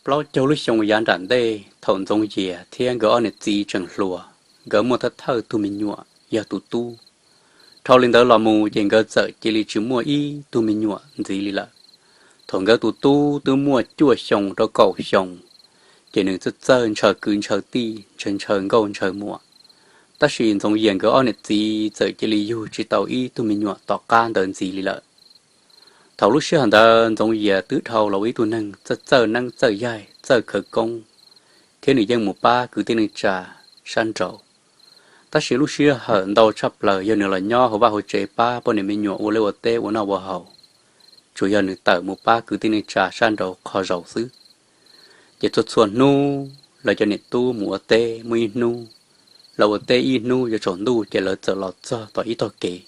Plaub caug lub xyoo yav nram ntej thaum Ntxoov Yias thiab nkawd ob niam txiv tseem hluas, nkawd muaj thawj thawj tug me nyuam yog tus tub. Dhau li ntawd los mus ces nkawd txawm cia li tsis muaj ib tug me nyuam ntxiv li lawm. Thaum nkawd tus tub twb muaj cuaj xyoo rau kaum xyoo, ces nws txawj txawj ntshaw kwv ntshaw tij, ntshaw ntshaw nkauj ntshaw muam. Tab sis Ntxoov Yias nkawd ob niam txiv txawm cia li yug tsis tau ib tug me nyuam tom qab ntawd ntxiv li lawm. Thaum lub sij hawm ntawd Ntxoov Yias twb dhau los ua ib tug neeg txawj txawj neeb txawj yaig txawj khawv koob, thiab nws yeej mus pab kwv tij neej tsa sab nraud. Tab sis lub sij hawm ntau tshaj plaws yog nws los nyob hauv vaj hauv tsev pab poj niam me nyuam ua liaj ua teb ua noj ua haus, tsuas yog nws tawm mus pab kwv tij neej tsa sab nraud qhov zaus xwb. Ces txhua txhua hnub lawv cov niam tub mus ua teb, muaj ib hnub lawv ua teb ib hnub yuav tsaus ntuj ces lawv txawm los txog tom ib tog kev,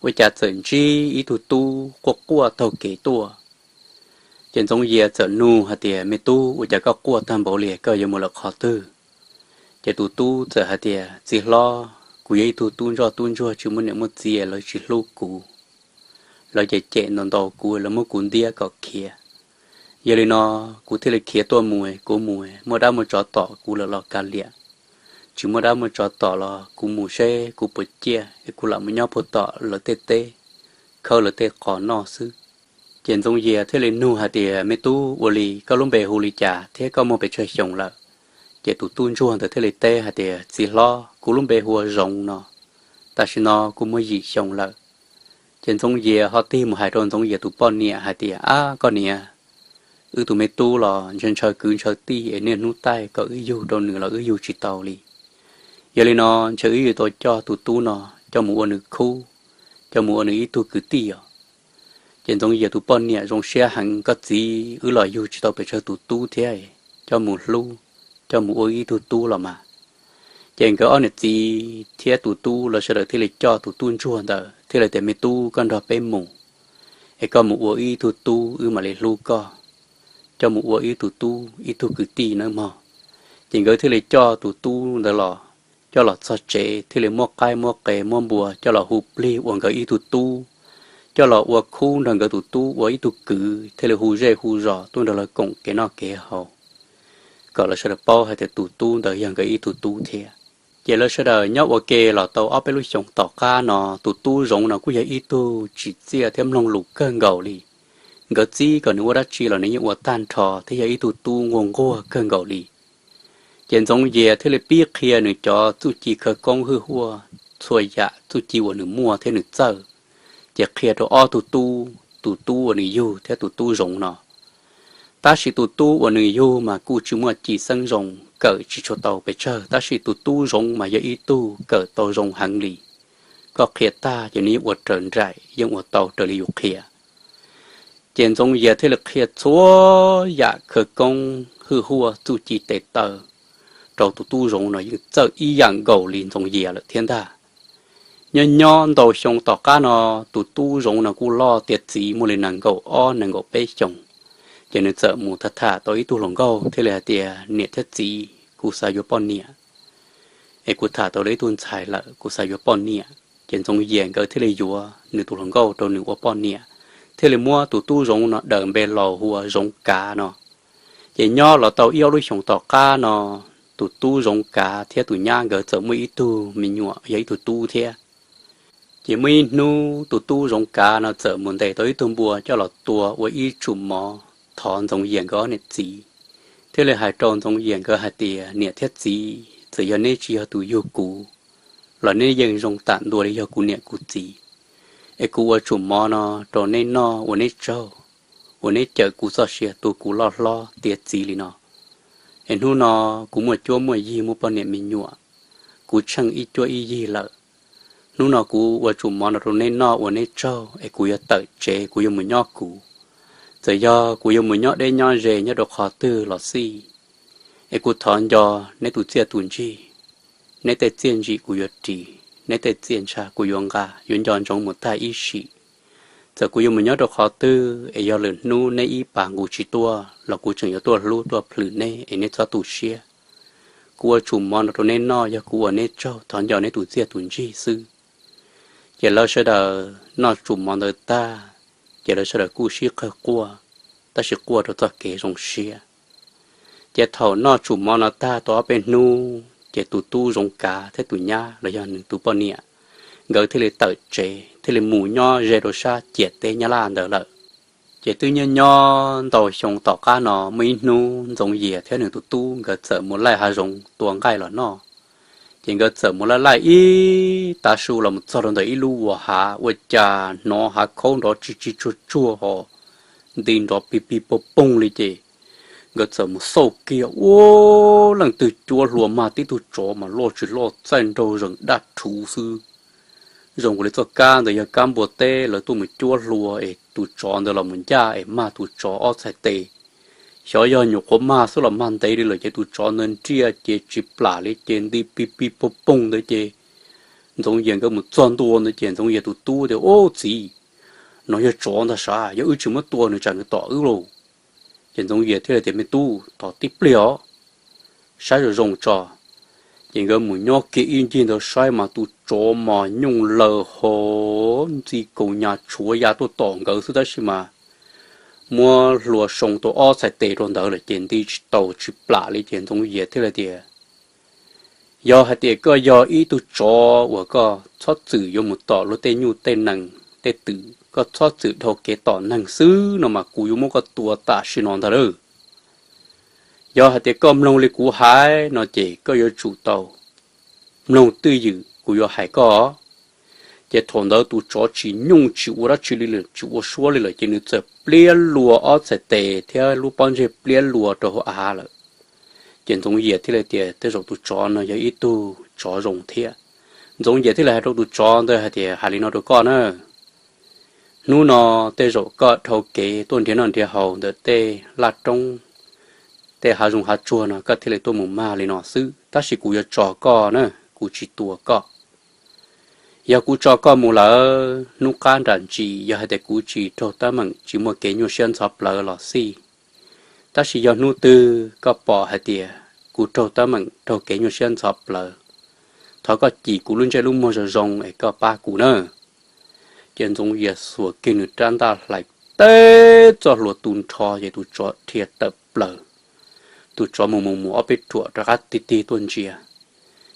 ua cas txawm ntsib ib tug tub quaj quaj taug kev tuaj. Ces Ntxoov Yias txawm nug hais tias, Me tub, ua cas koj quaj tag npaum li, koj yuav mus lawm qhov twg? Ces tus tub txawm hais tias, Txiv hlob, kuv yog ib tug tub ntsoj tub ntsuag tsis muaj niam muaj txiv, lawv tsis hlub kuv. Lawv cem cem ntaus ntaus kuv, lawv muab kuv ntiab kom khiav. Yog li no kuv thiaj li khiav tuaj mus, kuv mus muaj dab muaj tsov tom kuv lawm los kav liam, tsis muaj dab muaj tsov tom los kuv mus seb kuv puas ciaj es kuv lam mus nyob puag tom lawv tej teb, khawb lawv tej qos noj xwb. Ces Ntxoov Yias thiaj li nug hais tias, Me tub, ua li koj lub npe hu li cas thiab koj muaj pes tsawg xyoo lawm? Ces tus tub ntsuag ntawd thiaj li teb hais tias, Txiv hlob, kuv lub npe hu ua Zoov no, tam sim no kuv muaj yim xyoo lawm. Ces Ntxoov Yias ho tig mus hais rau Ntxoov Yias tus poj niam hais tias, Ab koj niam, wb tus me tub los ntshaw ntshaw kwv ntshaw tij es niaj hnub taij kom wb yug rau nws los wb yug tsis tau li. Yog li no ntshe wb yuav tau coj tus tub no coj mus ua nws khub, coj mus ua nws ib tug kwv tij os. Ces Ntxoov Yias tus poj niam zoo siab heev, Koj txiv, wb los yug tsis tau pes tsawg tus tub thiab, coj mus hlub, coj mus ua ib tug tub los mas. Ces nkawd ob niam txiv thiab tus tub lawv sawv daws thiaj li coj tus tub ntsuag ntawd thiaj li tias, Me tub, koj nrog peb mus, es koj mus ua ib tug tub wb mam li hlub koj, coj mus ua ib tug tub ib tug kwv tij nawb mog. Ces nkawd thiaj li coj tus tub ntawd los, coj los txog tsev thiaj li muab qaib muab qe muab npua coj los hu plig ua nkawd ib tug tub, coj los ua khub nrog nkawd tus tub ua ib tug kwv thiaj li hu zej hu zos tuaj nrog lawv koom kev noj kev haus, kom lawv sawv daws paub hais tias tus tub ntawd yog nkawd ib tug tub thiab. Ces lawv sawv daws nyob ua ke los tau ob peb lub xyoos tom qab no, tus tub Zoov no kuj yog ib tug tsim txiaj thiab mloog lus kawg nkaus li. Nkawd txib kom nws ua dab tsi los nws yeej ua tag nrho thiab yog ib tug tub nquag nquag kawg nkaus li. Ces Ntxoov Yias thiaj li pib qhia nws cov txuj ci khawv koob hwj huaj, txhua yam txuj ci uas nws muaj thiab nws txawj, ces qhia rau ob tug tub, tus tub uas nws yug thiab tus tub Zoov no. Tab sis tus tub uas nws yug mas kuj tsis muaj ci xeeb zoo, kawm tsis tshua tau pes tsawg, tab sis tus tub Zoov mas yog ib tug kawm tau zoo heev li. Koj qhia tag ces nws yeej ua raws nraim, yeej ua tau raws li yus qhia. Ces Ntxoov Yias thiaj li qhia txhua yam khawv koob hwj huaj txuj ci tes taw rau tus tub Zoov no yeej txawj ib yam nkaus li Ntxoov Yias lawm thiab ntag. Nyob nyob ntau xyoo tom qab no, tus tub Zoov no kuj loj tiav txiv muaj li nees nkaum ob nees nkaum peb xyoos, ces nws txawm mus tham tham tau ib tug hluas nkauj thiaj li hais tias, Niam thiab txiv, kuv xav yuav poj niam, es kuv tham tau li ib tug ntxhais lawm, kuv xav yuav poj niam. Ces Ntxoov Yias nkawd thiaj li yuav nws tus hluas nkauj rau nws ua poj niam, thiaj li muab tus tub Zoov no daws npe laus hu ua Zoov Kav no. Ces nyob los tau ib ob lub xyoos tom qab no, tus tub Zoov Kav thiab tus nyab nkawd txawm muaj ib tug me nyuam yog ib tug tub thiab. Ces muaj ib hnub tus tub Zoov Kav no txawm mus ntes tau ib tug npua coj los tua ua ib tsum mov thov Ntxoov Yias nkawd ob niam txiv, thiaj li hais rau Ntxoov Yias nkawd hais tias, Niam thiab txiv, txawm yog neb tsis yog tus yug kuv los neb yeej zoo tam ntua li yog kuv niam kuv txiv. Es kuv ua tsum mov no rau neb noj ua neb tsaug, uas neb cawm kuv txoj sia tu kuv loj hlob tiav txiv li no. Es hnub no kuv muaj cuab muaj yig muaj poj niam me nyuam, kuv tsheej ib cuab ib yig lawm. Hnub no kuv ua tsum mov no rau neb noj ua neb tsaug es kuv yuav tawm tsev kuv yuav mus nyob kuv. Txawm yog kuv yuav mus nyob deb nyob ze nyob rau qhov twg los xij, es kuv thov nco neb tus txiaj tus ntsig. Neb tej txiaj ntsim kuv yuav ris, neb tej txiaj ntsha kuv yuav nqa, yuav nco ntsoov mus tag ib sim. Txawm kuv yuav mus nyob rau qhov twg es yog lwm hnub neb ib pas nqus tsis tuaj los kuv tseem yuav tuaj hlub tuaj plhws neb es neb txhob tu siab. Kuv ua tsum mov no rau neb noj yog kuv ua neb tsaug thov nco neb tus txiaj tus ntsig xwb. Ces lawv sawv daws noj tsum mov ntawd tag, ces lawv sawv daws kuj sib qawg quaj, tab sis quaj rau txoj kev zoo siab. Ces thaum noj tsum mov no tag tau ob peb hnub ces tus tub Zoov Kav thiab tus nyab los yog nws tus poj niam, nkawd thiaj li tawm tsev thiaj li mus nyob ze rau sab ciam teb Nyab Laj ntawd lawm. Ces twb nyob nyob ntau xyoo tom qab no muaj ib hnub Ntxoov Yias thiab nws tus tub nkawd txawm mus laij hav zoov tua nqaij los noj. Ces nkawd txawm mus laij laij ib tav su los mus txog rau ntawm ib lub vuas hav ua cas hnov hav khaub nrov tsis tsis tsuag tsuag ho nti nrov pig pig poog poog li ces nkawd txawm mus xauj kiag ua leej twg cuab hlua mag tib tug tsov mas loj tsis loj txaij nraug zees daj rhuv xwb. Zoo li txoj kab ntawd yog kab npua teb lawv tuaj mus cuab hlua es tus tsov ntawd los mus ncaj es mag tus tsov ob txhais tes. Xyov yog nyuam qhuav mag xwb los mag ntev li lawm ces tus tsov ntawd nriaj ces tsis plam li ces nti pig pig poog poog ntawd ces Ntxoov Yias nkawd mus txog ntua ntawd ces Ntxoov Yias tus tub tias, Ub txiv, no yog tsov ntag sav, yog wb tsis muab tua nws tsam nws tom wb lauj. Ces Ntxoov Yias thiaj li tias, Me tub, tos tib pliag os, saib zoo zoo tso. Ces nkawd mus nyob kiag ib ncig ntawd saib mas tus tsov mas nyooj laws ho ntxi kaus nyas tshuav ya tuaj tom nkawd xwb tab sis mas muab hlua soo tau ob txhais tes rau ntawd lawm ces nti tsis tau tsis plam li ces Ntxoov Yias thiaj li tias, Yog hais tias koj yog ib tug tsov uas koj txhob txwm yuav mus tom luag tej nyuj tej nees tej twm, koj txhob txwm dhau kev tom neeg xwb no mas kuv yuav muab koj tua tam sim no ntag lauj. Yog hais tias koj mloog li kuv hais no ces koj yuav tsum tau mloog twj ywm kuv yuav hais koj. Ces thaum ntawd tus tsov tsis nyooj tsis ua dab tsi li lawm, tsis ua suab li lawm ces nws txawm pliab lua ob txhais tes thiab lub pob ntseg pliab lua rau hauv av lawm. Ces Ntxoov Yias thiaj li tias, Tej zaum tus tsov no yog ib tug tsov zoo thiab. Ntxoov Yias thiaj li hais rau tus tsov ntawd hais tias, Hais li no rau koj na, hnub no tej zaum koj dhau kev tuaj nrhiav noj nrhiav haus ntawm tej laj roob, tej hav zoov hav tsuag no koj thiaj li tuaj mus mag li no xwb, tab sis kuv yuav tso koj na, kuv tsis tua koj. Yog kuv tso koj mus lawm hnub qab nram ntsis yog hais tias kuv tsis raug teeb meem tsis muaj kev nyuaj siab ntxhov plawv los xij, tab sis yog hnub twg koj pom hais tias kuv raug teeb meem raug kev nyuaj siab ntxhov plawv, thov koj cim kuv lub ntsej lub muag zoo zoo es koj pab kuv na. Ces Ntxoov Yias xuas kiag nws rab ntaj hlais teb txoj hlua tu nrho ces tus tsov dhia tawm plaws. Tus tsov mus mus mus ob peb ruam rov qab tig tig tuaj ntsia,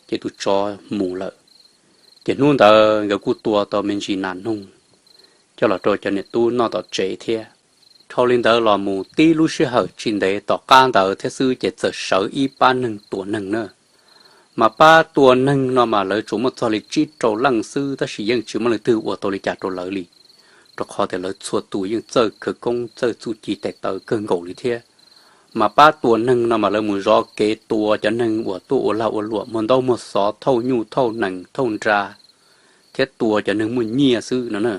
ces tus tsov mus lawm. Ces hnub ntawd nkawd kuj tua tau me ntsis nas noog coj los rau cov niam tub noj tom tsev thiab. Dhau li ntawd los mus tib lub sij hawm tsis ntev tom qab ntawd thiab xwb ces txawm sawv ib pab neeg tua neeg na. Mas pab tua neeg no mas lawv tsuas muaj txog li tsib rau leej xwb tab sis yeej tsis muaj leej twg ua tau li cas rau lawv li, rau qhov tias lawv txhua tus yeej txawj khawv koob txawj txuj ci tes taw kawg nkaus li thiab. Mas pab tua neeg no mas lawv mus zov kev tua cov neeg uas tuaj ua lag ua luam muag ntaub muag xov thauj nyuj thauj nees thauj nra thiab tua cov neeg muaj nyiaj xwb no na.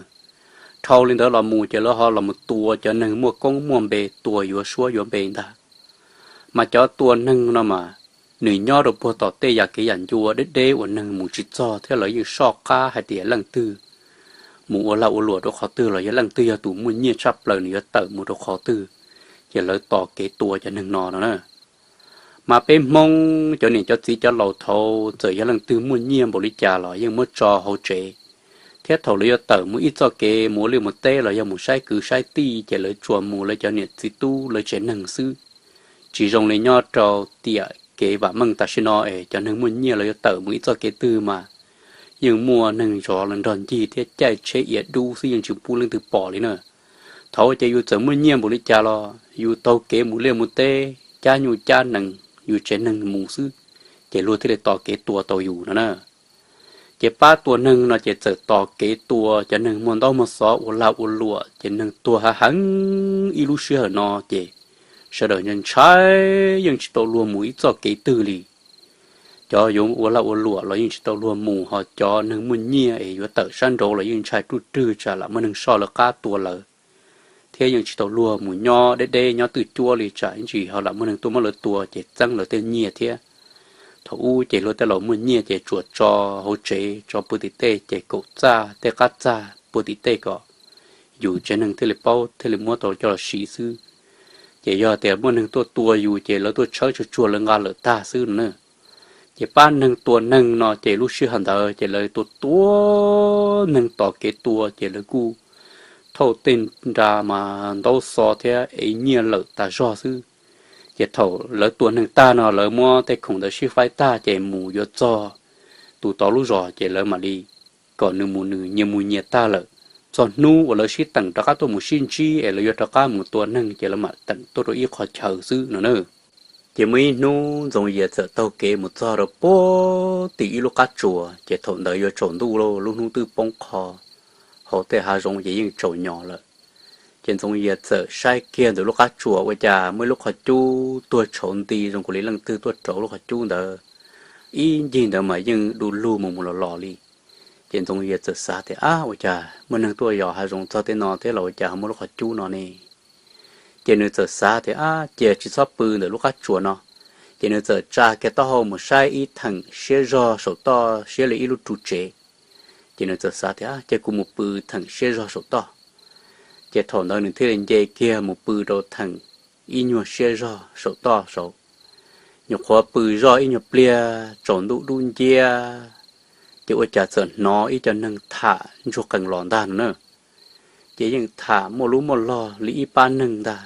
Dhau li ntawd los mus ces lawv ho los mus tua cov neeg muaj koob muaj npe tua yuav suab yuav npe ntag. Mas cov tua neeg no mas nws nyob rau puag tom tej yam kev yam ncua deb deb uas neeg mus tsis txog thiab lawv yeej soj qab hais tias leej twg mus ua lag ua luam rau qhov twg los yog leej twg yog tus muaj nyiaj tshaj plaws nws yuav tawm mus rau qhov twg, ces lawv tos kev tua cov neeg no no na. Mas peb Hmoob cov niam cov txiv cov laus thaud txawm yog leej twg muaj nyiaj npaum li cas los yeej muab tso hauv tsev, thiab thaum lawv yuav tawm mus ib txoj kev mus ua liaj mus teb los yog mus saib kwv saib tij ces lawv tsuas mus lawv cov niam txiv tub lawv tsev neeg xwb. Tsis zoo li nyob rau tiam kev vam meej tam sim no es cov neeg muaj nyiaj lawv yuav tawm mus ib txoj kev twg mas yeej muaj neeg zov los nrog ncig thiab caij tsheb ia dub xwb yeej tsis pub leej twg pom li na. Thaud ces yus txawm muaj nyiaj npaum li cas los yus taug kev mus liaj mus teb cab nyuj cab nees yus tsev neeg mus xwb, ces luag thiaj li tos kev tua tau yus no na. Ces pab tua neeg no ces txawm tos kev tua cov neeg muaj ntaub muaj xov ua lag ua luam ces neeg tuag hav heev ib lub sij hawm no ces sawv daws ntshai yeej tsis tau luag mus ib txoj kev twg li. Cov yuav ua lag ua luam los yeej tsis tau luag mus ho cov neeg muaj nyiaj es yuav tawm sab nraud los yeej ntshai ruj rwg tsam lam muaj neeg soj lawv qab tua lawv, thiab yeej tsis tau luag mus nyob deb deb nyob twj cuab li tsam ib ntsis ho lam muaj neeg tuaj muab lawv tua ces txeeb lawv tej nyiaj thiab. Thaum ub ces luag tej laus muaj nyiaj ces tsuas tso hauv tsev tso puag tim tej ces kaum txaj tej qab txaj puag tim tej kom yus tsev neeg thiaj li paub thiaj li muab tau coj los siv xwb. Ces yog tias muaj neeg tuaj tua yus ces lawv tuaj tshawb tsuag tsuag lawv nqa lawm tag xwb no na. Ces pab neeg tua neeg no ces lub sij hawm ntawd ces lawv tua tua neeg tos kev tua ces lawv kuj thauj tej nra mas ntaub xov thiab ev nyiaj lawm tas zog xwb. Ces thaum lawv tua neeg tag no lawv muab tej khoom ntawd sib faib tag ces mus yuav txog tus tod lub zos ces lawv mam li kom nws mus nws nyias mus nyias tag lawm. Txog hnub uas lawv sib teem rov qab tuaj mus sib ntsib es lawv yuav rov qab mus tua neeg ces lawv mam teem tuaj rau ib qho chaw xwb no na. Ces muaj ib hnub Ntxoov Yias txawm taug kev mus txog rau puag tim ib lub qab tsuas, ces thaum ntawd yuav tsaus ntuj lawm, lub hnub twb poob qho hauv tej hav zoov ces yeej tsaus nyo lawm. Ces Ntxoov Yias txawm saib kiag ntawm lub qab tsuas ua cas muaj ib lub qhov cub tuag tshauv nti zoo nkaus li leej twg tuaj rauv lub qhov cub ntawd. Ib ncig ntawd mas yeej du lug mus mus los los li. Ces Ntxoov Yias txawm xav tias, Ab, ua cas muaj neeg tuaj yos hav zoov txog tej no thiab los ua cas ho muaj lub qhov cub no ne? Ces nws txawm xav tias, Ab, cia tsis txhob pw ntawm lub qab tsuas no. Ces nws txawm tsa kiag taub hau mus saib ib theem siab zog saum toj siab li ib lub ru tsev. Ces nws txawm xav tias, Ab, cia kuv mus pw theem siab zog saum toj. Ces thaum ntawd nws thiaj li nce kiag mus pw rau theem ib nyuag siab zog saum toj saud. Nyuam qhuav pw zoj ib nyuag pliag tsaus ntuj dub nciab, ces ua cas txawm hnov ib co neeg tham ntsuag qees los ntag no na. Ces yeej tham muaj lub muaj log li ib pab neeg ntag.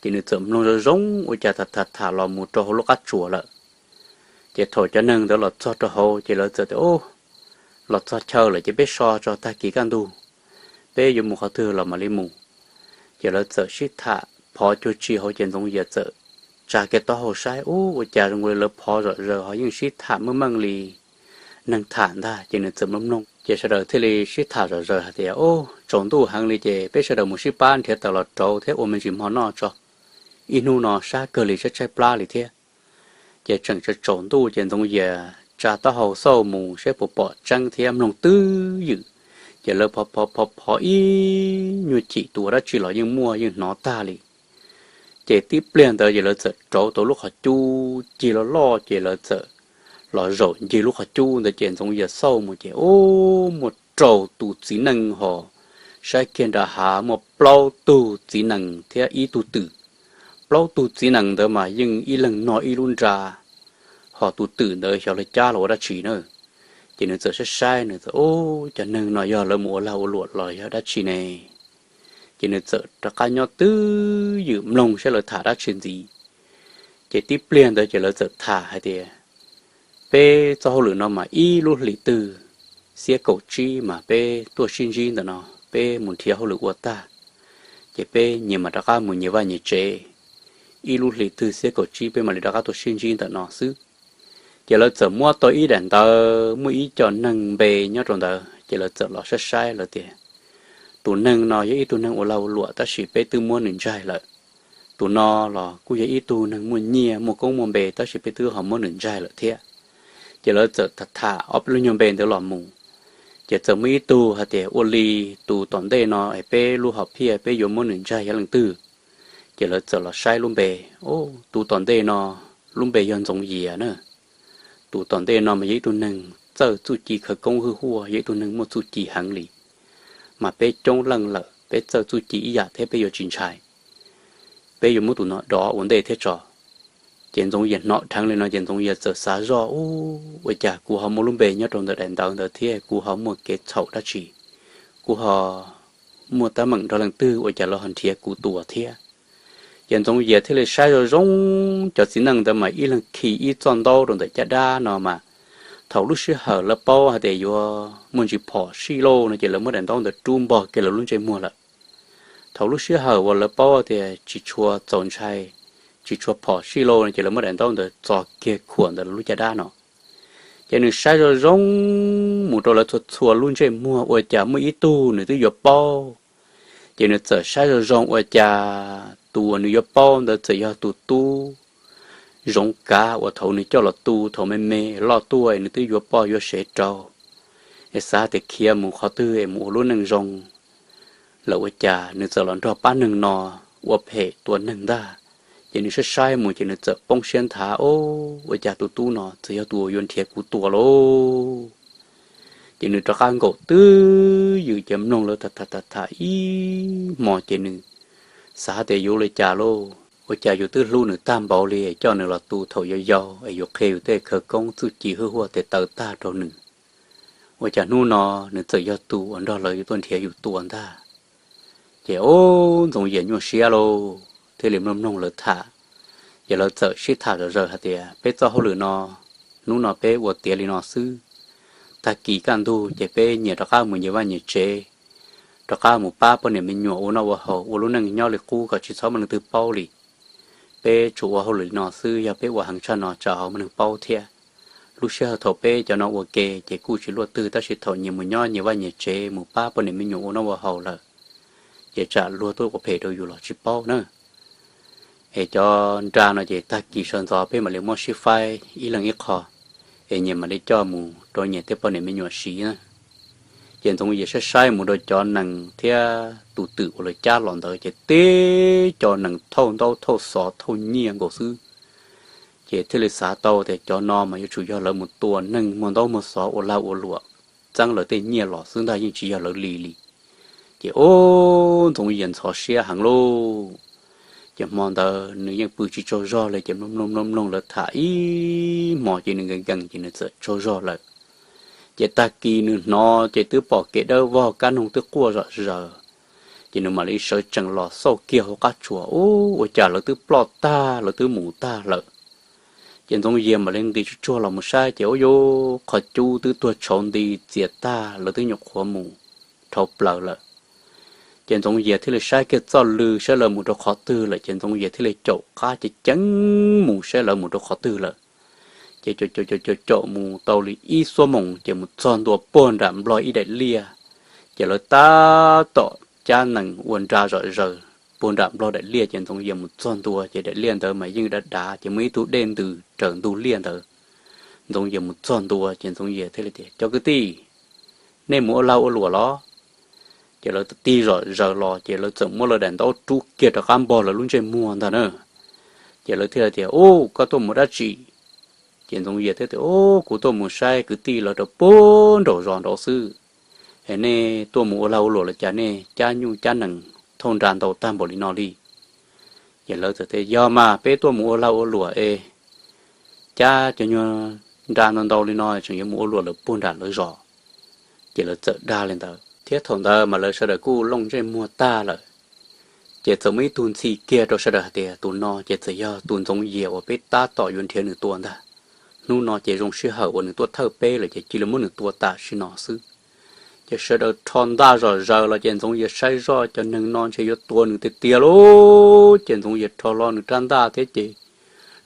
Ces nws txawm mloog zoo zoo ua cas tham tham tham los mus rau hauv lub qab tsuas lawm. Ces thaum cov neeg ntawd los txog rau hauv ces lawv txawm tias, Ub, los txog chaw lawm ces peb so tso, tag kis kaj ntug peb yuav mus qhov twg los mam li mus. Ces lawv txawm sib tham phov cuag tsi hauv ces Ntxoov Yias txawm tsa kiag taub hau saib, Ub, ua cas zoo nkaus li lawv phov zom zaws ho yeej sib tham meej meej li neeg tham ntag. Ces nws txawm mloog mloog ces sawv daws thiaj li sib tham zom zaws hais tias, Ub, tsaus ntuj heev li ces peb sawv daws mus sib pab nrhiav taws los rauv thiab ua me ntsis mov noj tso, ib hnub no sab kawg li, tshaib tshaib plab li thiab. Ces tseem tsaus ntuj ces Ntxoov Yias tsa taub hau xauj mus saib puas pom tseeb thiab, mloog twb ywm, ces lawv phov phov phov phov ib nyuag chim tus ua dab tsi los yeej muaj yeej hnov tag li. Ces tib pliag ntawd ces lawv txawm rauv tau lub qhov cub cig loj loj ces lawv txawm los zaum ncig lub qhov cub ntawd ces Ntxoov Yias xauj mus ces, Ub, muaj rau tus txiv neej ho, saib kiag nram hav muaj plaub tug txiv nees thiab ib tug twm. Plaub tug txiv nees ntawd mas yeej ib leeg noj ib lub nra, ho tus twm ntawd xyov lawv cab los ua dab tsi na. Ces nws txawm saib saib, nws txawm, Ub, cov neeg no yog lawv mus ua lag ua luam los yog dab tsi ne? Ces nws txawm rov qab nyob twb ywm mloog saib lawv tham dab tsi ntxiv. Ces tib pliag ntawd ces lawv txawm tham hais tias, Peb txoj hauj lwm no mas ib lub hlis twg xiab kaum tsib mas peb tuaj sib ntsib ntawm no, peb mus nrhiav hauj lwm ua tag, ces peb nyias mam rov qab mus nyias vaj nyias tsev. Ib lub hlis twg xiab kaum tsib peb mam li rov qab tuaj sib ntsib ntawm no xwb. Ces lawv txawm muab tau ib daim ntawv muaj ib co neeg npe nyob rau ntawd, ces lawv txawm los saib saib lawv tias, Tus neeg no yog ib tug neeg ua lag ua luam tab sis peb twb muab nws ntsaig lawm. Tus no los kuj yog ib tug neeg muaj nyiaj muaj koob muaj npe tab sis peb twb ho muab nws ntsaig lawm thiab. Ces lawv txawm tham tham ob peb lub nyuag npe ntawd los mus, ces txawm muaj ib tug hais tias, Ua li tus tom ntej no es peb lub hom phiaj peb yuav muab nws ntsaig yog leej twg? Ces lawv txawm los saib lub npe, Ub, tus tom ntej no lub npe yog Ntxoov Yias na. Tus tom ntej no mas yog ib tug neeg txawj txuj ci khawv koob hwj huaj, yog ib tug neeg muaj txuj ci heev li, mas peb coob leej lawm peb txawj txuj ci ib yam thiab peb yuav tsis ntshai. Peb yuav muab tus no dov ua ntej thiab tso. Ces Ntxoov Yias hnov dheev li no ces Ntxoov Yias txawm xav zoj, Ub, ua cas kuv ho muaj lub npe nyob rau ntawm daim ntawv ntawd thiab kuv ho muaj kev txhaum dab tsi? Kuv ho muaj teeb meem nrog leej twg ua cas lawv ho nrhiav kuv tua thiab? Ces Ntxoov Yias thiaj li saib zoo zoo cov txiv neej ntawd mas ib leeg khi ib txoj ntaub rau ntawm caj dab no mas, thaum lub sij hawm lawv paub hais tias yuav muaj ntsis phom sij lauj no ces lawv muab daim ntaub ntawd rub npog kiag lawv lub ntsej muag lawm. Thaum lub sij hawm uas lawv paub tias tsis tshua txaus ntshai, tsis tshua phom sij lauj no ces lawv muab daim ntaub ntawd txo kiag khuam ntawm lawv lub caj dab no. Ces nws saib zoo zoo mus rau lawv txhua txhua lub ntsej muag ua cas muaj ib tug nws twb yuav paub. Ces nws txawm saib zoo zoo ua cas tus uas nws yuav paub ntawd txawm yog tus tub Zoov Kav uas thaum nws coj los tu thaum me me loj tuaj nws twb yuav poj yuav sev rau, es xav tias khiav mus qhov twg es mus ua lub neej zoo lawm ua cas nws txawm los nrog pab neeg no ua phem tua neeg ntag. Ces nws saib saib mus ces nws txawm poob siab nthav, Ub, ua cas tus tub no txawm yog tus uas yuav nrhiav kuv tua lauj? Ces nws rov qab nkaum twb ywm ces mloog lawv tham tham tham tham ib hmo ces nws xav tias yuav ua li cas lauj, ua cas yus twb hlub nws tag npaum li es coj nws los tu thaum yau yau es yus qhia yus tej khawv koob txuj ci hwj huaj tes taw tag rau nws, ua cas hnub no nws txawm yog tus uas nrog lawv yuav tuaj nrhiav yus tua ntag. Ces ub, Ntxoov Yias nyuaj siab lauj, thiaj li mloog mloog lawv tham, Ces lawv txawm sib tham zom zaws hais tias, Peb txoj hauj lwm no, hnub no peb ua tiav li no xwb. Tag kis kaj ntug ces peb nyias rov qab mus nyias vaj nyias tsev, rov qab mus pab poj niam me nyuam ua noj ua haus, ua lub neej nyob li qub kom tsis txhob muaj leej twg paub li. Peb tsuas ua hauj lwm li no xwb, yog peb ua heev tshaj no tsam ho muaj neeg paub thiab. Lub sij hawm thaum peb cov no ua ke ces kuj tsis luaj twg, tab sis thaum nyias mus nyob nyias vaj nyias tsev, mus pab poj niam me nyuam ua noj ua haus lawm, ces tsam luag tuaj ua phem rau yus los tsis paub na. Es cov nra no ces tag kis sawv ntxov peb mam li muab sib faib ib leeg ib qho, es nyias mam li coj mus rau nyias tej poj niam me nyuam siv na. Ces Ntxoov Yias saib saib mus rau cov nees thiab tus twm uas lawv cab los ntawd ces teb cov nees thauj ntaub thauj xov thauj nyiaj nkaus xwb. Ces thiaj li xav tau tias cov no mas yuav tsum yog lawv mus tua neeg muag ntaub muag xov ua lag ua luam txeeb lawv tej nyiaj los xwb ntag, yeej tsis yog lawv li li. Ces ub, Ntxoov Yias ntxhov siab heev lauj. Ces hmo ntawd nws yeej pw tsis tsaug zog li, ces mloog mloog mloog mloog lawv tham ib hmo ces nws nkees nkees ces nws txawm tsaug zog lawm. Ces tag kis nws hnov ces twb pom kev dawb vog, kab noog twb quaj zom zaws. Ces nws mam li sawv tsees los xauj kiag hauv qab tsuas, ub, ua cas lawv twb ploj tag, lawv twb mus tag lawm. Ces Ntxoov Yias mam li nqis tsuag tsuag los mus saib ces ub, yuav qhov cub twb tuag tshauv nti txias tag, lawv twb nyuam qhuav mus dhau plaws lawm. Ces Ntxoov Yias thiaj li saib kiag txoj lw saib lawv mus rau qhov twg lawm, ces Ntxoov Yias thiaj li caum qab ceev ceev mus saib lawv mus rau qhov twg lawm. Ces caum caum caum caum mus tau li ib xuab moos ces mus txog ntua puag nram nplog ib daim liaj. Ces lawv tab tom cab nees ua nra zom zaws puag nram nplog daim liaj, ces Ntxoov Yias mus txog ntua ces daim liaj ntawd mas yeej dav dav, ces muaj ib tug dej ntws raws ntug liaj ntawd. Ntxoov Yias mus txog ntua ces Ntxoov Yias thiaj li tias, Cov kwv tij, nej mus ua lag ua luam los? Ces lawv tig zom zaws los ces lawv txawm muab lawv daim ntaub rub kiag rov qab npog lawv lub ntsej muag ntag na. Ces lawv thiaj tias, Ub, koj tuaj mus dab tsi? Ces Ntxoov Yias thiaj tias, Ub, kuv tuaj mus saib kwv tij lawv rau puag nraum zos nraud xwb. Es nej tuaj mus ua lag ua luam los cas nej cab nyuj cab nees thauj nra ntau tag npaum li no li? Ces lawv txawm tias, Yog mas, peb tuaj mus ua lag ua luam es cab cov nyuag nra ntau ntau li no tseem yuav mus ua luam lawm puag nram lawv zos. Ces lawv txawm dag li ntawd thiab thaum ntawd mas lawv sawv daws kuj looj ntsej muag tag lawm. Ces txawm muaj ib tug ntxhi kiag rau sawv daws hais tias, Tus no ces txawm yog tus Ntxoov Yias uas peb tab tom yuav nrhiav nws tua ntag. Hnub no ces zoo sij hawm uas nws tuaj thawj peb lawm ces cia li muab nws tua tam sim no xwb. Ces sawv daws rho ntaj zom zaws los ces Ntxoov Yias saib zoj cov neeg no ntshe yuav tua nws tiag tiag lauj. Ces Ntxoov Yias rho hlo nws rab ntaj thiab ces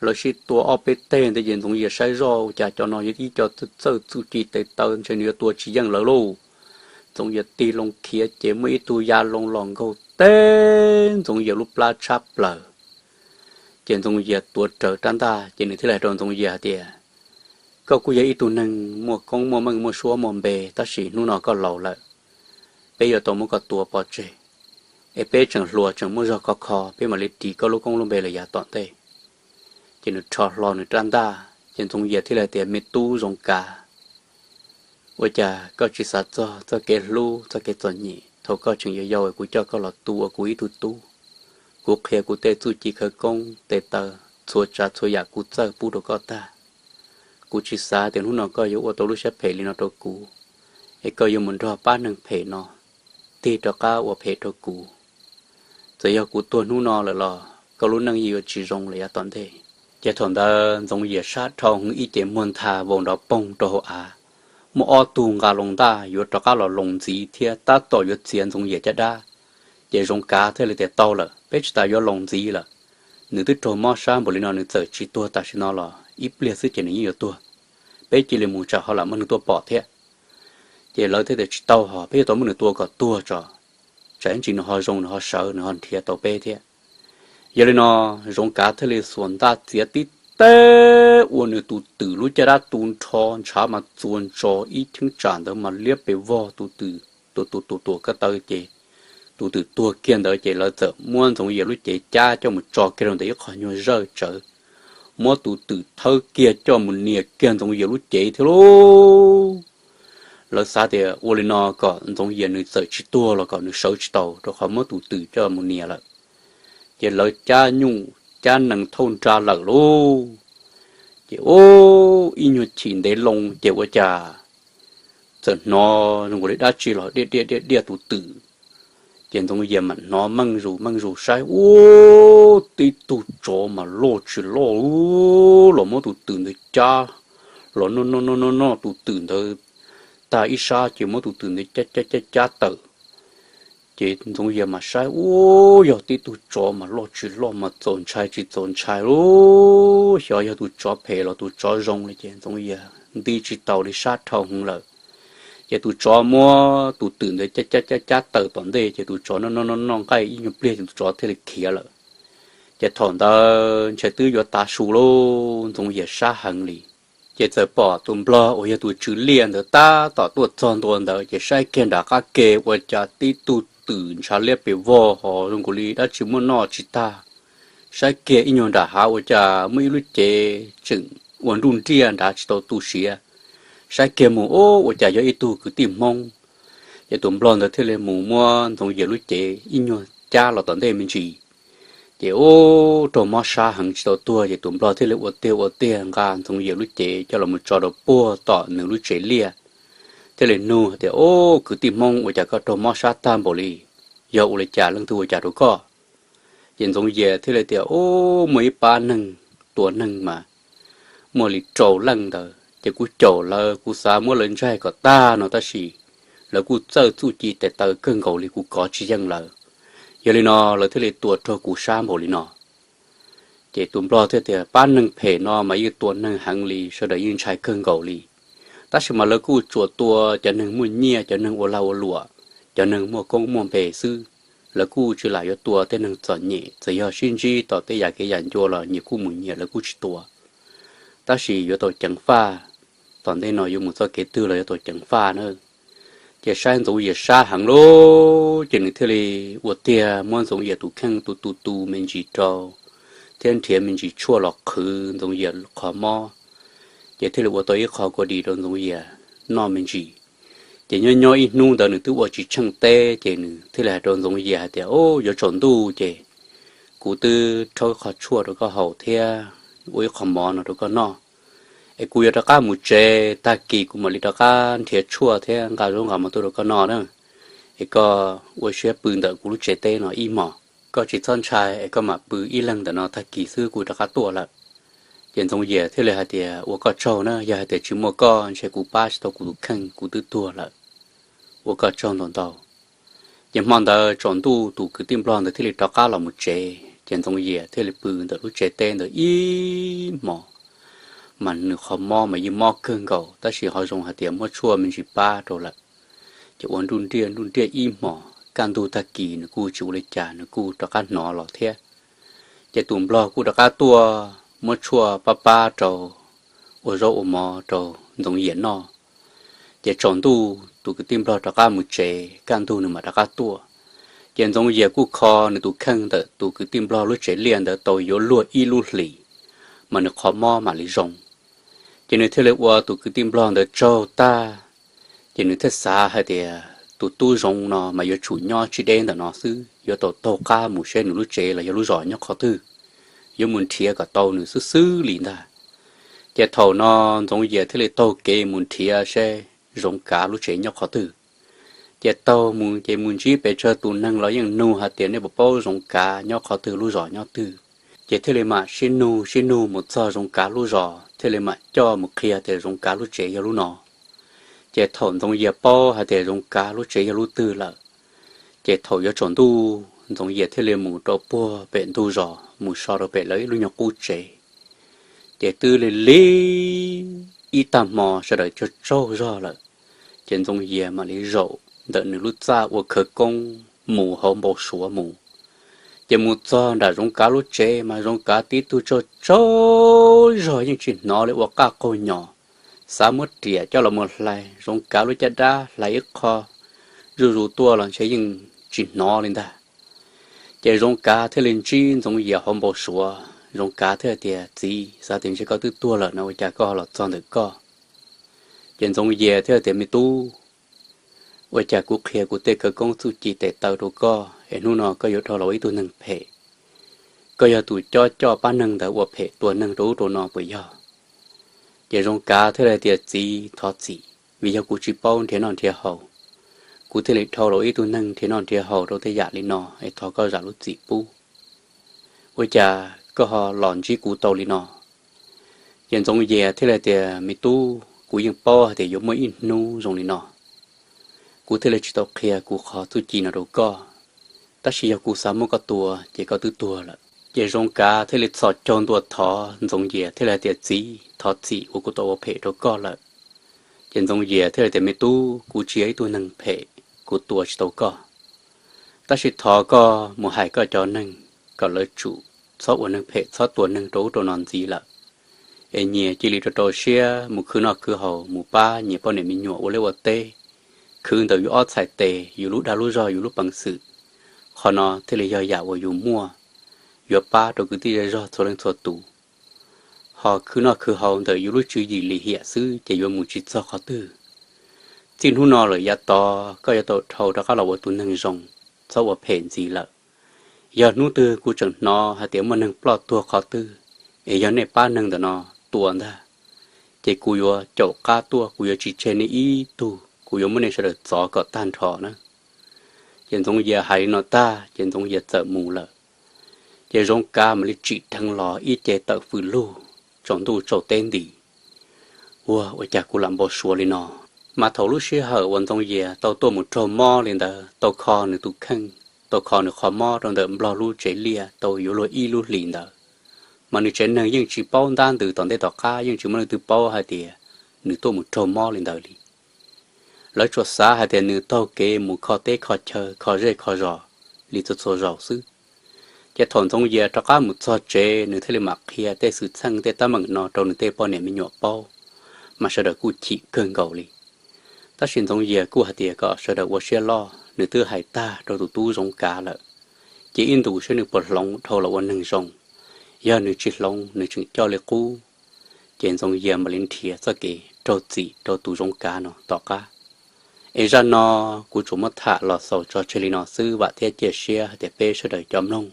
lawv sib tua ob peb teg ntawd ces Ntxoov Yias saib zoj ua cas cov no yog ib co txawj txuj ci tes taw, ntshe nws yuav tua tsis yeej lawv lauj. Ntxoov Yias tig loo khiav ces muaj ib tug ya loo los nkaug teb Ntxoov Yias lub plab tshab plaws. Ces Ntxoov Yias tuav rawv rab ntaj ces nws thiaj li hais rau Ntxoov Yias hais tias, Koj kuj yog ib tug neeg muaj koob muaj meej muaj suab muaj npe tab sis hnub no koj laus lawm, peb yuav tau muab koj tua pov tseg, es peb tseem hluas tseem muaj zog khov kho, peb mam li ris koj lub koob lub npe lawm yav tom ntej. Ces nws rho hlo nws rab ntaj ces Ntxoov Yias thiaj li hais tias, Me tub Zoov Kav, ua cas koj tsis xav txog txoj kev hlub txoj kev txom nyem thaum koj tseem yau yau es kuv coj koj los tu ua kuv ib tug tub? Kuv qhia kuv tej txuj ci khawv koob tes taw, txhua tsav txhua yam kuv txawj pub rau koj tag. Kuv tsis xav tias hnub no koj yuav ua tau lub siab phem li no rau kuv, es koj yuav mus nrog pab neeg phem no tig rov qab ua phem rau kuv. Txawm yog kuv tuag hnub no lawm los koj lub neej yeej yuav tsis zoo lawm yav tom ntej. Ces thaum ntawd Ntxoov Yias sab dhau heev ib ce muag ntha vau nrov poog rau hauv av. Muaj ob tug nqa loo ntaj yuav rov qab los loos ntxiv thiab tab tom yuav txiav Ntxoov Yias caj dab. Ces Zoov Kav thiaj li tias, Tau lawm, peb tsis tas yuav loos ntxiv lawm. Nws twb raug mob sab npaum li no nws txawm tsis tuag tam sim no los ib pliag xwb ces nws yeej yuav tuag. Peb cia li mus tsam ho lam muaj neeg tuaj pom thiab. Ces lawv thiaj tias, Tsis tau hos, peb yuav tau muab nws tua kom tuag tso, tsam ib ntsis nws ho zoo nws ho sawv nws ho nrhiav tau peb thiab. Yog li no Zoov Kav thiaj li xuas ntaj txiav tib teg ua nws tus twm lub caj dab tu nrho ntshav mas txuas ntsos ib cheeb tsam ntawd mas liab pes vog tus twm, tus tus tus tuam ko taw ces tus twm tuag kiag ntawd ces lawv txawm muab Ntxoov Yias lub cev cab coj mus tso kiag rau ntawm ib qho nyuag zawj tsawv, muab tus twm thawb kiag coj mus nias kiag Ntxoov Yias lub cev thiab lauj. Lawv xav tias ua li no kom Ntxoov Yias nws txawm tsis tuag los kom nws sawv tsis tau rau qhov muab tus twm coj mus nias lawm. Ces lawv cab nyuj cab nees thauj nra lawm lauj. Ces ub, ib nyuag chim ntev loo ces ua cas txawm hnov zoo nkaus li dab tsi los diaj diaj diaj diaj tus twm. Ces Ntxoov Yias mam hnov meej zus meej zus saib, ub, tib tug tsov mas loj tsis loj, los muab tus twm ntawd cab los noj noj noj noj noj tus twm ntawd tag ib sab ces muab tus twm ntawd cab cab cab cab tawm. Ces Ntxoov Yias mas saib, ub, yog tib tug tsov mas loj tsis loj mas txaus ntshai tsis txaus ntshai lauj. Xyov yog tus tsov phem los tus tsov zoo li ces Ntxoov Yias nti tsis taus li, sab dhau heev lawm. Ces tus tsov muab tus twm ntawd cab cab cab cab tawm tom ntej ces tus tsov noj noj noj noj nqaij ib nyuag pliag ces tus tsov thiaj li khiav lawm. Ces thaum ntawd ntshe twb yuav tav su lauj, Ntxoov Yias sab heev li. Ces txawm pom tus nplog uas yog tus tswv liaj ntawd tab tom tuaj txog ntua ntawd ces saib kiag nram qab ke ua cas tib tug twm ntshav liab pes vog ho zoo nkaus li dab tsi muab noj tsis tag. Saib kiag ib nyuag nram hav ua cas muaj ib lub cev tseem ua nruj nriaj nrad tsis tau tu siav. Saib kiag mus, ub, ua cas yog ib tug kwv tij Hmoob. Ces tus nplog ntawd thiaj li mus muab Ntxoov Yias lub cev ib nyuag cab los tom ntej me ntsis. Ces ub, raug mob sab heev tsis tau tuag ces tus nplog thiaj li ua tiag ua tiag nqa Ntxoov Yias lub cev coj los mus tso rau puag tom nws lub tsev liaj. Thiaj li nug tias, ub, kwv tij Hmoob, ua cas koj raug mob sab tag npaum li? Yog ua li cas, leej twg ua cas rau koj? Ces Ntxoov Yias thiaj li tias, ub, muaj ib pab neeg tua neeg mas muaj li rau leej ntawd ces kuv caum lawv, kuv xav muab lawv ntsaig kom tag no tab sis lawv kuj txawj txuj ci tes taw kawg nkaus li, kuv kov tsis yeej lawv. Yog li no lawv thiaj li tua raug kuv sab npaum li no. Ces tus nplog thiaj tias, pab neeg phem no mas yeej tua neeg heev li, sawv daws yeej ntshai kawg nkaus li. Tab sis mas lawv kuj tsuas tua cov neeg muaj nyiaj, cov neeg ua lag ua luam, cov neeg muaj koob muaj npe xwb. Lawv kuj tsis lam yuav tua tej neeg txom nyem, txawm yog sib ntsib tau tej yam kev yam ncua los nyias kuj mus nyias, lawv kuj tsis tua. Tab sis yuav tau ceev faj, tom ntej no yuav mus txoj kev twg los yuav tau ceev faj na. Ces saib Ntxoov Yias sab heev lauj, ces nws thiaj li ua tiag muab Ntxoov Yias tus kheej tu tu tu me ntsis rau, thiab nrhiav me ntsis tshuaj los qhwv Ntxoov Yias qhov mob. Ces thiaj li ua tau ib qho kua dis rau Ntxoov Yias noj me ntsis. Ces nyob nyob ib hnub ntawd nws twb ua tsis tsheej teb, ces nws thiaj li hais rau Ntxoov Yias hais tias, ub, yuav tsaus ntuj ces kuv twb rhaub ib qho tshuaj rau koj haus thiab ua ib qho mov no rau koj noj. Es kuv yuav rov qab mus tsev, tag kis kuv mam li rov qab nrhiav tshuaj thiab nqa zaub nqa mov tuaj rau koj noj na. Es koj ua siab pw ntawm kuv lub tsev teb no ib hmos, koj tsis txhob ntshai, es koj mam pw ib leeg ntawm no, tag kis xwb kuv rov qab tuaj lawm. Ces Ntxoov Yias thiaj li hais tias, ua koj tsaug na, yog hais tias tsis muaj koj ntshe kuv pab tsis tau kuv tus kheej, kuv twb tuag lawm. Ua koj tsaug ntau ntau. Ces hmo ntawd tsaus ntuj tus kwv tij nplog ntawd thiaj li rov qab los mus tsev, ces Ntxoov Yias thiaj li pw ntawm lub tsev teb ntawd ib hmos. Mas nws qhov mob mas yeej mob kawg nkaus, tab sis ho zoo hais tias muab tshuaj me ntsis pab rau lawm. Ces ua nruj nriaj nruj nriaj ib hmos, kaj ntug tag kis nws kuj tsis ua li cas, nws kuj rov qab hnov los thiab. Ces tus nplog kuj rov qab tuaj muab tshuaj pab pab rau, ua zaub ua mov rau Ntxoov Yias noj. Ces tsaus ntuj tus kwv tij nplog rov qab mus tsev, kaj ntug nws mam rov qab tuaj. Ces Ntxoov Yias kuj kho nws tus kheej ntawm tus kwv tij nplog lub tsev liaj ntawd tau yuav luag ib lub hlis, mas nws qhov mob mam li zoo. Ces nws thiaj li ua tus kwv tij nplog ntawd tsaug tag, ces nws thiaj xav hais tias tus tub zoov no mas yuav tsum nyob tsis deb ntawm no xwb, yuav tau taug qab mus seb nws lub tsev los yog lub zos nyob qhov twg, yuav mus nrhiav kom tau nws xwb xwb li ntag. Ces thaum no Ntxoov Yias thiaj li taug kev mus nrhiav seb Zoov Kav lub tsev nyob qhov twg. Ces taug mus ces mus ntsib pes tsawg tus neeg los yeej nug hais tias nej puas paub Zoov Kav nyob qhov twg, lub zos nyob twg. Ces thiaj li mam sib nug sib nug mus txog Zoov Kav lub zos thiaj li mam coj mus qhia tias Zoov Kav lub tsev yog lub no. Ces thaum Ntxoov Yias paub hais tias Zoov Kav lub tsev yog lub twg lawm, ces thaum yuav tsaus ntuj Ntxoov Yias thiaj li mus rau puag pem ntug zos mus so rau pem lawv ib lub nyuag qub tsev. Ces twb lig lig ib tag hmo sawv daws tsaug tsaug zog lawm, ces Ntxoov Yias mam li zaum ntawm nws lub txaj ua khawv koob mus hauv npau suav mus. Ces mus txog nram Zoov Kav lub tsev mas Zoov Kav tib tug tsaug tsaug zog yeej tsis hnov li, ua qaj qaug nyos, xav muab riam coj los mus hlais Zoov Kav lub caj dab, hlais ib qho zuj zus tuaj los ntshe yeej tsis hnov li ntag. Ces Zoov Kav thiaj li ntsib Ntxoov Yias hauv npau suav, Zoov Kav thiaj tias, txiv, xav tias ntshe koj twb tuag lawm no ua cas koj los txog ntawm koj? Ces Ntxoov Yias thiaj tias, me tub, ua cas kuv qhia kuv tej khawv koob txuj ci tes taw rau koj es hnub no koj yuav dhau los ua ib tug neeg phem? Koj yog tus cob coj pab neeg ntawd ua phem tua neeg rau ub rau no puas yog? Ces Zoov Kav thiaj li tias, txiv, thov txim, vim yog kuv tsis paub nrhiav noj nrhiav haus, kuv thiaj li dhau los ib tug neeg nrhiav noj nrhiav haus rau tej yam li no es thov koj zam lub txim pub. Ua cas koj ho los ntsib kuv tau li no? Ces Ntxoov Yias thiaj li tias, Me tub, kuv yeej paub hais tias yuav muaj ib hnub zoo li no, kuv thiaj li tsis tau qhia kuv qhov txuj ci no rau koj. Tab sis yog kuv xav muab koj tua ces koj twb tuag lawm. Ces Zoov Kav thiaj li txhos caug ntua thov Ntxoov Yias thiaj li hais tias, Txiv, thov txim uas kuv tau ua phem rau koj lawm. Ces Ntxoov Yias thiaj li tias, Me tub, kuv tsis yog ib tug neeg phem, kuv tua tsis tau koj. Tab sis thov koj mus hais koj cov neeg kom lawv tsum txhob ua neeg phem, txhob tua neeg rau ub rau no ntxiv lawm, es nyias cia li rau rau siab mus khwv noj khwv haus, mus pab nyias poj niam me nyuam ua liaj ua teb, khwv ntawm yus ob txhais tes, yus lub dag lub zog, yus lub peev xwm. Qhov no thiaj li yog yam uas yus muaj, yuav pab rau kwv tij zej zog txhua leej txhua tus. Ho khwv noj khwv haus ntawm yus lub tswv yim lim hiam xwb ces yuav mus tsis txog qhov twg. Txij hnub no lawm yav tod koj yuav tau dhau rov qab los ua tus neeg zoo, txhob ua phem ntxiv lawm. Yog hnub twg kuv tseem hnov hais tias muaj neeg ploj tuag qhov twg, es yog nej pab neeg ntawm no tua ntag, ces kuv yuav caum qab tuaj, kuv yuav tsis tseg nej ib tug, kuv yuav muab nej sawv daws txov kom tag nrho na. Ces Ntxoov Yias hais li no tag ces Ntxoov Yias txawm mus lawm. Ces Zoov Kav mam li tsim dheev los ib ce tawm fws lug, tsaus ntuj tsaus teb nti. Ua, ua cas kuv lam npau suav li no? Mas thaum lub sij hawm uas Ntxoov Yias tau tuaj mus raug mob li ntawd, tau kho nws tus kheej, tau kho nws qhov mob rau ntawm Nplog lub tsev liaj tau yuav luag ib lub hlis ntawd, mas nws tsev neeg yeej tsis paub ntab ntws tom ntej tom qab, yeej tsis muaj leej twg paub hais tias nws tuaj mus raug mob li ntawd li. Lawv tsuas xav hais tias nws taug kev mus kho teb kho chaw, kho zej kho zos li txhua txhua zaus xwb. Ces thaum Ntxoov Yias rov qab mus txog tsev, nws thiaj li mam qhia tej xwm txheej tej teeb meem no rau nws tej poj niam me nyuam paub, mas sawv daws kuj chim kawg nkaus li. Tab sis Ntxoov Yias kuj hais tias kom sawv daws ua siab loj, nws twb hais tag rau tus tub Zoov Kav lawm, ces ib ntus saib nws puas hloov dhau los ua neeg zoo. Yog nws tsis hloov, nws tseem coj li qub, ces Ntxoov Yias mam li nrhiav txoj kev raug txim rau tus Zoov Kav no tom qab. Es zaj no kuv tsuas muab tham los xaus tso tseg li no xwb, vam thiab cia siab hais tias peb sawv daws cov mloog,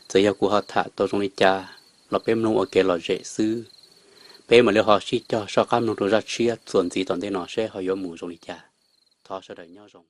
txawm yog kuv ho tham tau zoo li cas los peb mloog ua kev lom zem xwb. Peb mam li ho sib cog soj qab mloog rau zaj tshiab txuas ntxiv tom ntej no seb ho yuav mus zoo li cas. Thov sawv daws nyob zoo.